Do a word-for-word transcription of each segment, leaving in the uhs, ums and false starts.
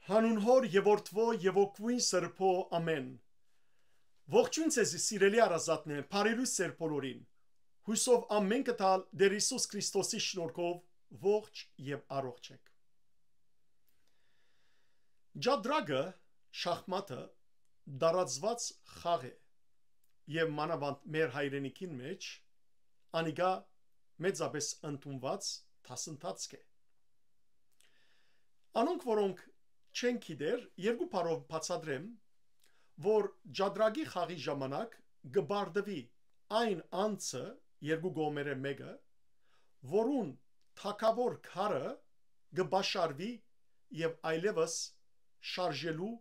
Հանուն Հօր եւ Որդւոյ եւ Հոգւոյն Սրբոյ, ամէն։ Ողջոյն ձեզի, սիրելի հարազատներ, բարի լոյս ձեր բոլորին։ Յուսով ամէնքը տալ Տէր Յիսուս Քրիստոսի շնորհքով ողջ եւ առողջ եք։ Ճատրակը, շախմատը, տարածուած խաղ է, եւ մանաւանդ մեր հայրենիքին մէջ անիկա մեծապէս ընդունուած դասընթացք է։ Անոնք, որոնք չեն գիտեր, երկու բառով բացատրեմ, որ ճատրակի խաղի ժամանակ կը պարտուի այն անձը, երկու կողմերէ մէկը, որուն թագաւոր քարը կը պաշարուի եւ այլեւս շարժելու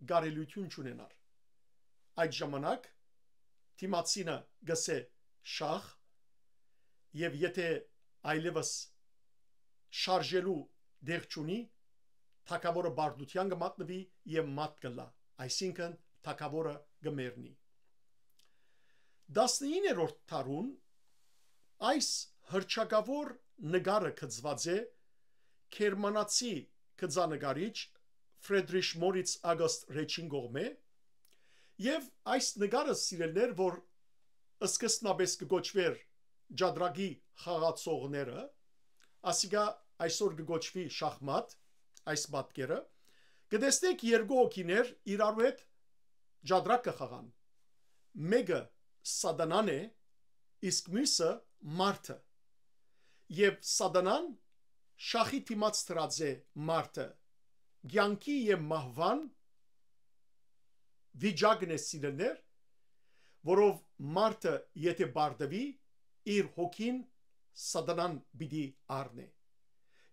կարելիություն չունենար։ Այդ ժամանակ դիմացինը կ'ըսէ՝ «շախ», եւ եթէ այլեւս շարժելու տեղ չունի, թագաւորը պարտութեան կը մատնուի եւ մատ կ'ըլլայ, այսինքն թագաւորը կը մեռնի։ Տասնիններորդ դարուն այս հռչակաւոր նկարը գծուած է գերմանացի գծանկարիչ Ֆրեդրիխ Մորից Ագուստ Ռեչին կողմէ, եւ այս նկարը, սիրելիներ, որ սկզբնապէս կը կոչուէր ճատրակի խաղացողները, ասիկա այսօր կը կոչուի շախմատ, այս պատկերը, կը տեսնէք երկու հոգիներ իրարու հետ ճատրակ կը խաղան։ Մէկը սատանան է, իսկ միւսը մարդը։ Եւ սատանան շախի դիմաց դրած է մարդը, կեանքի եւ մահուան վիճակն է, սիրելիներ, որով մարդը եթէ պարտուի, իր հոգին սատանան պիտի առնէ։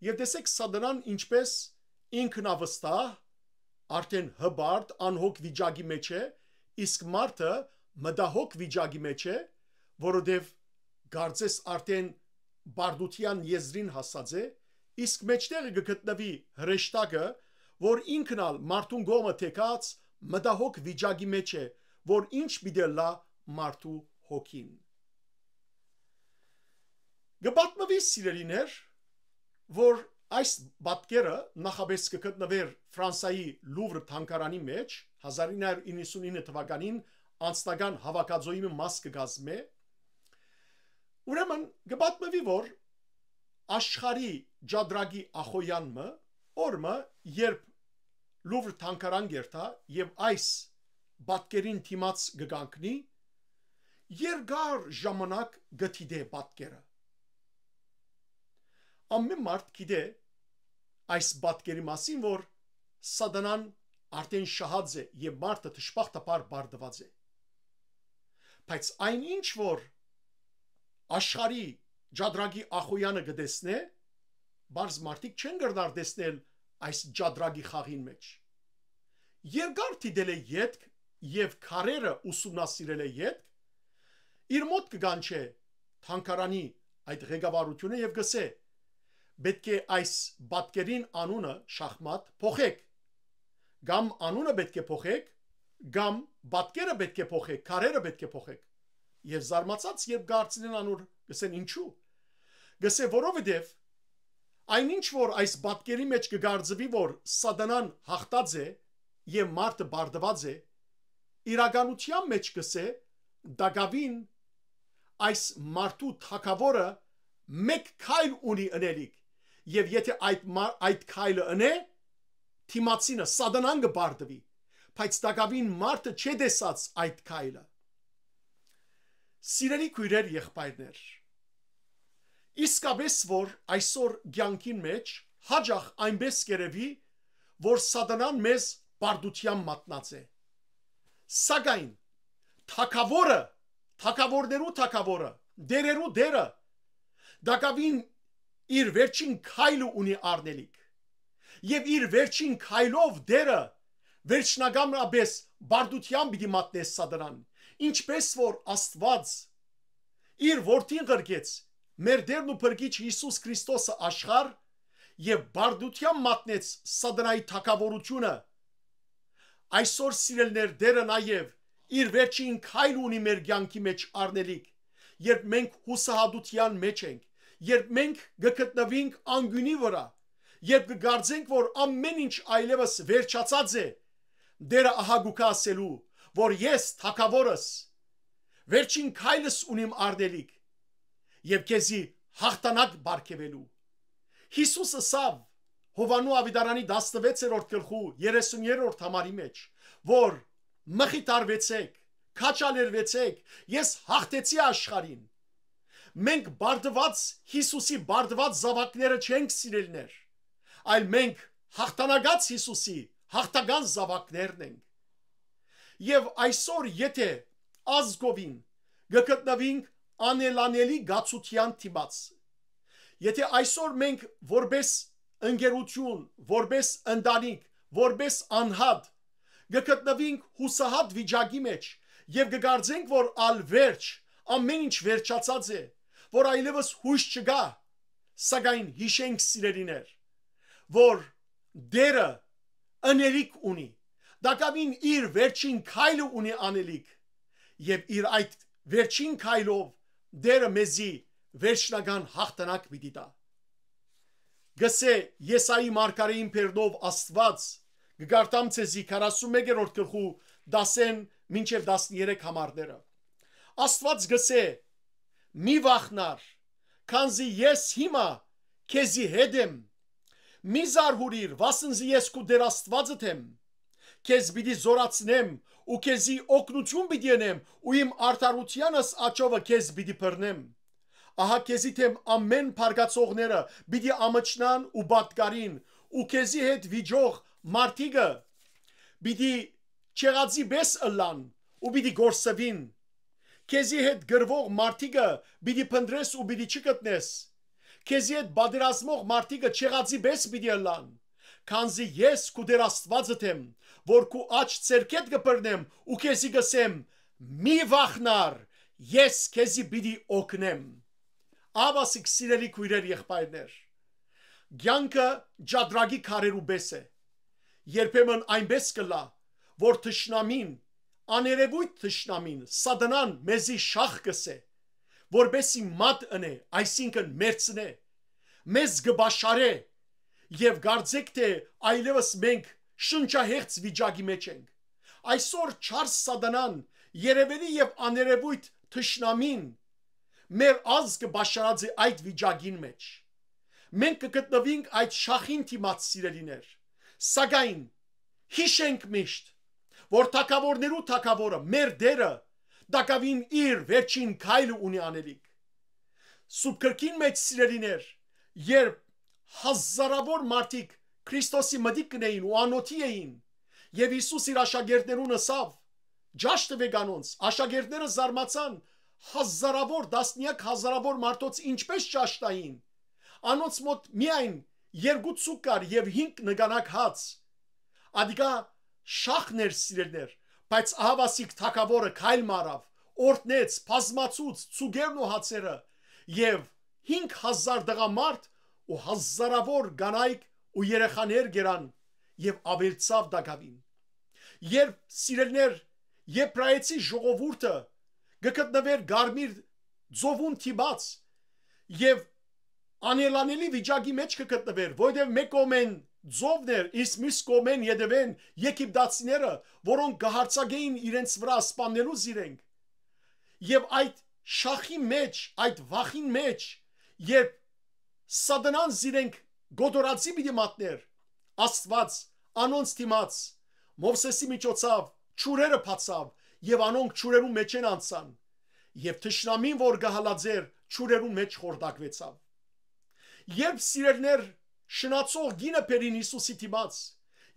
Եւ տեսեք, սատանան ինչպէս ինքնավստահ, արդէն հպարտ, անհոգ վիճակի մէջ է, իսկ մարդը մտահոգ վիճակի մէջ է, որովհետեւ կարծես արդէն պարտութեան եզրին հասած է, իսկ մէջտեղը կը գտնուի հրեշտակը, որ ինքն ալ մարդուն կողմը թեքած մտահոգ վիճակի մէջ է, որ ինչ պիտի ըլլայ մարդու հոգին։ Կը պատմուի, սիրելիներ, որ այս պատկերը նախապէս կը գտնուէր Ֆրանսայի Լուվր թանգարանի մէջ, հազար ինը հարիւր իննսունինը թուականին անձնական հաւաքածոյի մը մաս կը կազմէ։ Ուրեմն կը պատմուի, որ աշխարհի ճատրակի ախոյեան մը, օր մը, երբ Լուվր թանգարան կ'երթայ եւ այս պատկերին դիմաց կը կանգնի, երկար ժամանակ կը դիտէ պատկերը։ Ամէն մարդ գիտէ այս պատկերի մասին, որ սատանան արդէն շահած է եւ մարդը դժբախտաբար պարտուած է։ Բայց այն ինչ որ աշխարհի ճատրակի ախոյեանը կը տեսնէ, պարզ մարդիկ չեն կրնար տեսնել այս ճատրակի խաղին մէջ։ Երկար դիտելէ ետք եւ քարերը ուսումնասիրելէ ետք, իր մօտ կը կանչէ թանգարանի այդ ղեկավարութիւնը եւ կ'ըսէ. «Պէտք է այս պատկերին անունը, շախմատ, փոխեք։ Կամ անունը պէտք է փոխեք, կամ պատկերը պէտք է փոխեք, քարերը պէտք է փոխեք»։ Եւ զարմացած, երբ կ'հարցնեն անոր, կ'ըսեն. «Ինչու»։ Կ'ըսէ. «Որովհետեւ այն ինչ որ այս պատկերի մէջ կը կարծուի, որ սատանան յաղթած է եւ մարդը պարտուած է, իրականութեան մէջ, կ'ըսէ, տակաւին այս մարդու թագաւորը մէկ քայլ ունի ընելիք, եւ եթէ այդ մար-, այդ քայլը ընէ, դիմացինը, սատանան կը պարտուի, բայց տակաւին մարդը չէ տեսած այդ քայլը»։ Սիրելի քոյրեր, եղբայրներ, իսկապէս որ այսօր կեանքին մէջ յաճախ այնպէս կ'երեւի, որ սատանան մեզ պարտութեան մատնած է։ Սակայն թագաւորը, թագաւորներու թագաւորը, տէրերու Տէրը, տակաւին իր վերջին քայլը ունի առնելիք։ Եւ իր վերջին քայլով Տէրը վերջնականապես պարտութեան պիտի մատնէ սատանան, ինչպէս որ Աստուած իր որդին ղրկեց, մեր Տէրն ու Փրկիչ Յիսուս Քրիստոսը աշխարհ եւ պարտութեան մատնեց սատանայի թագաւորութիւնը։ Այսօր, սիրելիներ, Տէրը նաեւ իր վերջին քայլը ունի մեր կեանքի մէջ առնելիք, երբ մենք յուսահատութեան մէջ ենք, երբ մենք կը գտնուինք անկիւնի վրայ, երբ կը կարծենք, որ ամէն ինչ այլեւս վերջացած է, Տէրը ահա կու գայ ասելու, որ ես թագաւորս, վերջին քայլս ունիմ առնելիք եւ քեզի յաղթանակ պարգեւելու։ Յիսուս ըսաւ Յովհաննու աւետարանի տասնվեցերորդ գլխու երեսուն երրորդ համարի մէջ, որ մխիթարվեցէք, քաջալերուեցէք, ես յաղթեցի աշխարհին։ Մենք բարդուած, Յիսուսի բարդուած զաւակները չենք, սիրելիներ, այլ մենք յաղթանակած Յիսուսի յաղթական զաւակներն ենք։ Եւ այսօր, եթե ազգովին կը գտնուինք անելանելի գացութեան դիմաց, եթե այսօր մենք որպես ընկերություն, որպես ընտանիք, որպես անհատ կը գտնուինք յուսահատ վիճակի մէջ եւ կը կարծենք, որ ալ վերջ, ամէն ինչ վերջացած է, որ այլեւս յոյս չկայ, սակայն յիշենք, սիրելիներ, որ Տէրը ընելիք ունի, տակաւին իր վերջին քայլը ունի անելիք, եւ իր այդ վերջին քայլով Տէրը մեզի վերջնական յաղթանակ պիտի տայ։ Գսէ Եսայի մարգարէին բերնով Աստուած, կը կարդամ ձեզի քառասուն մեկերորդ գլխու տասեն մինչեւ տասներեք համարները։ Աստուած գսէ. «Մի վախնար, քանզի ես հիմա քեզի հետ եմ։ Մի զարհուրիր, վասն զի ես քու Տէր Աստուածդ եմ։ Քեզ պիտի զօրացնեմ ու քեզի օգնութիւն պիտի ընեմ ու իմ արդարութեանս աջովը քեզ պիտի բռնեմ։ Ահա քեզի դէմ ամէն բարկացողները պիտի ամչնան ու պատկարին ու քեզի հետ վիճող մարդիկը պիտի չեղածի պէս ըլլան ու պիտի կորսուին։ Քեզի հետ կռուող մարդիկը պիտի փնտռես ու պիտի չգտնես։ Քեզի հետ պատերազմող մարդիկը չեղածի պէս պիտի ըլլան, քանզի ես քու Տէր Աստուածդ եմ, որ քու աջ ձեռքէդ կը բռնեմ ու քեզի կ'ըսեմ. "Մի վախնար, ես քեզի պիտի օգնեմ"։ Ահա ասիկա, սիրելի քոյրեր, եղբայրներ, կեանքը ջադրակի քարերու պէս է։ Երբեմն այնպէս կ'ըլլայ, որ թշնամին, աներեւոյթ թշնամին, սատանան մեզի շաղ կ'ըսէ, որպէսզի մատ ընէ, այսինքն՝ մեռցնէ, մեզ կը պաշարէ եւ կարծէք թէ այլեւս մենք շնչահեղձ վիճակի մէջ ենք։ Այսօր չար սատանան, երեւելի եւ աներեւոյթ թշնամին մեր ազգը պաշարած է այդ վիճակին մէջ։ Մենք կը գտնուինք այդ շախին դիմաց, սիրելիներ, սակայն յիշենք միշտ, որ թագաւորներու թագաւորը, մեր Տէրը, տակաւին իր վերջին քայլը ունի անելիք։ Սուրբ Գրքին մէջ, սիրելիներ, երբ հազարաւոր մարդիկ Քրիստոսի մտիկ կ'ընէին ու անօթի էին, եւ Յիսուս իր աշակերտներուն ըսաւ. "Ճաշ տուէք անոնց", աշակերտները զարմացան, հազարաւոր, տասնեակ հազարաւոր մարդոց ինչպէս ճաշ տային։ Անոնց մօտ միայն երկու ձուկ կար եւ հինգ նկանակ հաց։ Ատիկա շախն էր, սիրելիներ, բայց ահա ասիկա թագաւորը քայլ մը առաւ, օրհնեց, բազմացուց ձուկերն ու հացերը, եւ հինգ հազար տղամարդ ու հազարաւոր կանայք ու երեխաներ կերան եւ աւելցաւ տակաւին։ Երբ, սիրելիներ, Եբրայեցի ժողովուրդը կը գտնուէր Կարմիր ծովուն դիմաց եւ անելանելի վիճակի մէջ կը գտնուէր, որովհետեւ մէկ կողմէն ծովն էր, իսկ միւս կողմէն ետեւէն եգիպտացիները, որոնք կը յարձակէին իրենց վրայ սպաննելու զիրենք։ Եւ այդ շախի մէջ, այդ վախին մէջ, երբ սատանան զիրենք գոտորածի պիտի մատնէր, Աստուած անոնց դիմաց Մովսէսի միջոցաւ ջուրերը բացաւ եւ անոնք ջուրերուն մէջէն անցան, եւ թշնամին, որ կը հալածէր, ջուրերուն մէջ խորտակուեցաւ։ Երբ, սիրելիներ, շնացող կինը բերին Յիսուսի դիմաց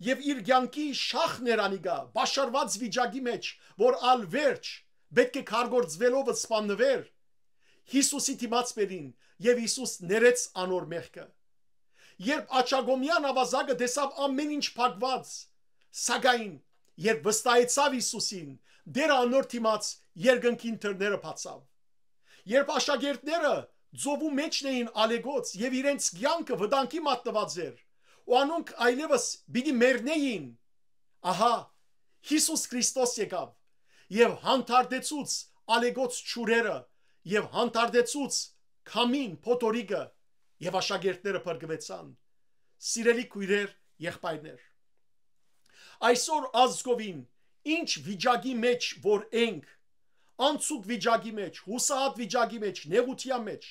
եւ իր կեանքի շախն էր անիկա, պաշարված վիճակի մէջ, որ ալ վերջ պէտք է քարկործուելով սպաննուէր, Յիսուսի դիմաց բերին եւ Յիսուս ներեց անոր մեղքը։ Երբ աջակողմեան աւազակը տեսաւ ամէն ինչ փակուած, սակայն երբ վստահեցաւ Յիսուսին, Տէրը անոր դիմաց երկնքին դռները բացաւ։ Երբ աշակերտները ծովու մէջն էին ալեգոց եւ իրենց կեանքը վտանգի մատնուած էր ու անոնք այլեւս պիտի մեռնէին, ահա Յիսուս Քրիստոս եկաւ եւ հանդարտեցուց ալեգոց ջուրերը եւ հանդարտեցուց քամին, փոթորիկը, եւ աշակերտները փրկուեցան։ սիրելի քոյրեր, եղբայրներ։ Այսօր ազգովին ինչ վիճակի մեջ որ ենք, անցուկ վիճակի մեջ, յուսահատ վիճակի մեջ, նեղութեան մեջ,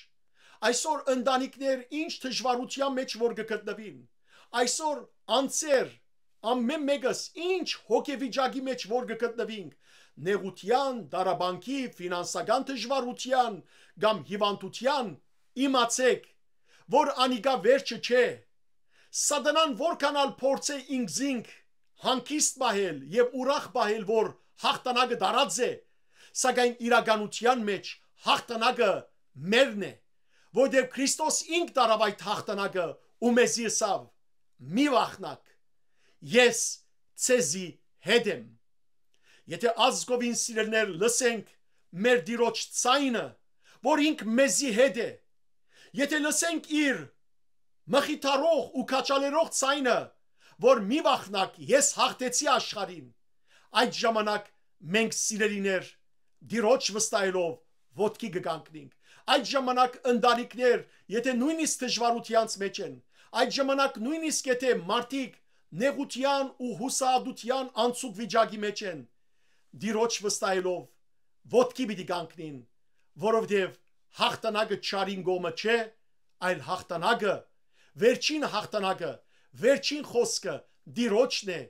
այսօր ընտանիքներ ինչ դժուարութեան մեջ որ կը գտնուին, այսօր անձեր, ամէն մէկս ինչ հոգեվիճակի մեջ որ կը գտնուինք, նեղութեան, դարաբանքի, ֆինանսական դժուարութեան կամ հիվանդութեան, իմացէք, որ անիկա վերջը չէ։ Սատանան որքան ալ փորձէ ինքզինք հանգիստ պահել եւ ուրախ պահել, որ հաղթանակը դարած է, սակայն իրականութեան մեջ հաղթանակը մերն է, որտեղ Քրիստոս ինք դարաւ այդ հաղթանակը ու մեզի ըսաւ. «Մի վախնաք, ես ձեզի հետ եմ»։ Եթե ազգովին սիրելներ լսենք մեր Տիրոջ ցայնը, որ ինք մեզի հետ է, եթե լսենք իր մխիթարող ու քաչալերող ցայնը, որ «Մի վախնաք, ես հաղթեցի աշխարհին», այդ ժամանակ մենք, սիրելիներ, Տիրոջ վստահելով ոտքի կը կանգնենք։ Այդ ժամանակ ընտանիքներ, եթե նոյնիսկ դժուարութեանց մեջ են, այդ ժամանակ նոյնիսկ եթե մարդիկ նեղութեան ու յուսահատութեան անցուկ վիճակի մեջ են, Տիրոջ վստահելով ոտքի պիտի կանգնին, որովհետեւ հաղթանակը չարին կողմը չէ, այլ հաղթանակը, վերջին հաղթանակը, վերջին խօսքը Տիրոջն է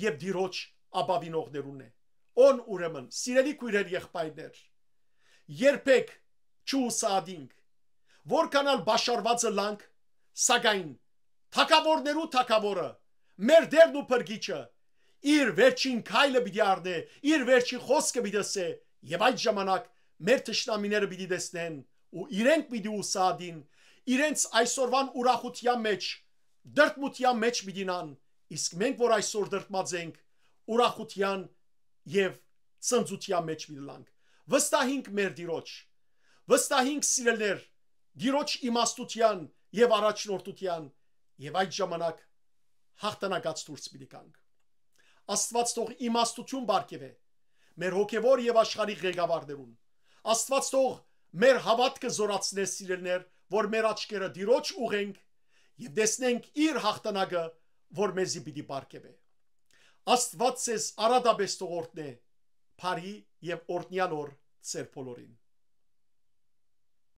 եւ Տիրոջ ապաւինողներուն է։ Ո՞ն ուրեմն, սիրելի քոյրեր, եղբայրներ, երբեք չհուսահատինք, որքան ալ պաշարված ըլլանք, սակայն թագաւորներու թագաւորը, մեր Տէրն ու Փրկիչը, իր վերջին քայլը պիտի առնէ, իր վերջին խօսքը պիտի ըսէ, եւ այդ ժամանակ մեր թշնամիները պիտի տեսնեն ու իրենք պիտի յուսահատին, իրենց այսօրուան ուրախութեան մեջ, դրդմութեան մեջ պիտի նան, իսկ մենք որ այսօր դրդմած ենք, ուրախութեան եւ ցնծութեան մեջ պիտի լանք։ Վստահինք մեր Տիրոջ, վստահինք, սիրելներ, Տիրոջ իմաստութեան եւ առաջնորդութեան, եւ այդ ժամանակ հաղթանակած դուրս պիտի գանք։ Աստուած թող իմաստութիւն պարգեւէ մեր հոգեւոր եւ աշխարհի ղեկավարներուն։ Աստուած թող մեր հաւատքը զորացնէ, սիրելներ, որ մեր աչքերը Տիրոջ ուղենք եւ տեսնենք իր հաղթանակը, որ մեզի պիտի պարգեւէ։ Աստուած ձեզ արատապէս թող օրհնէ, բարի եւ օրհնեալ օր ձեր բոլորին։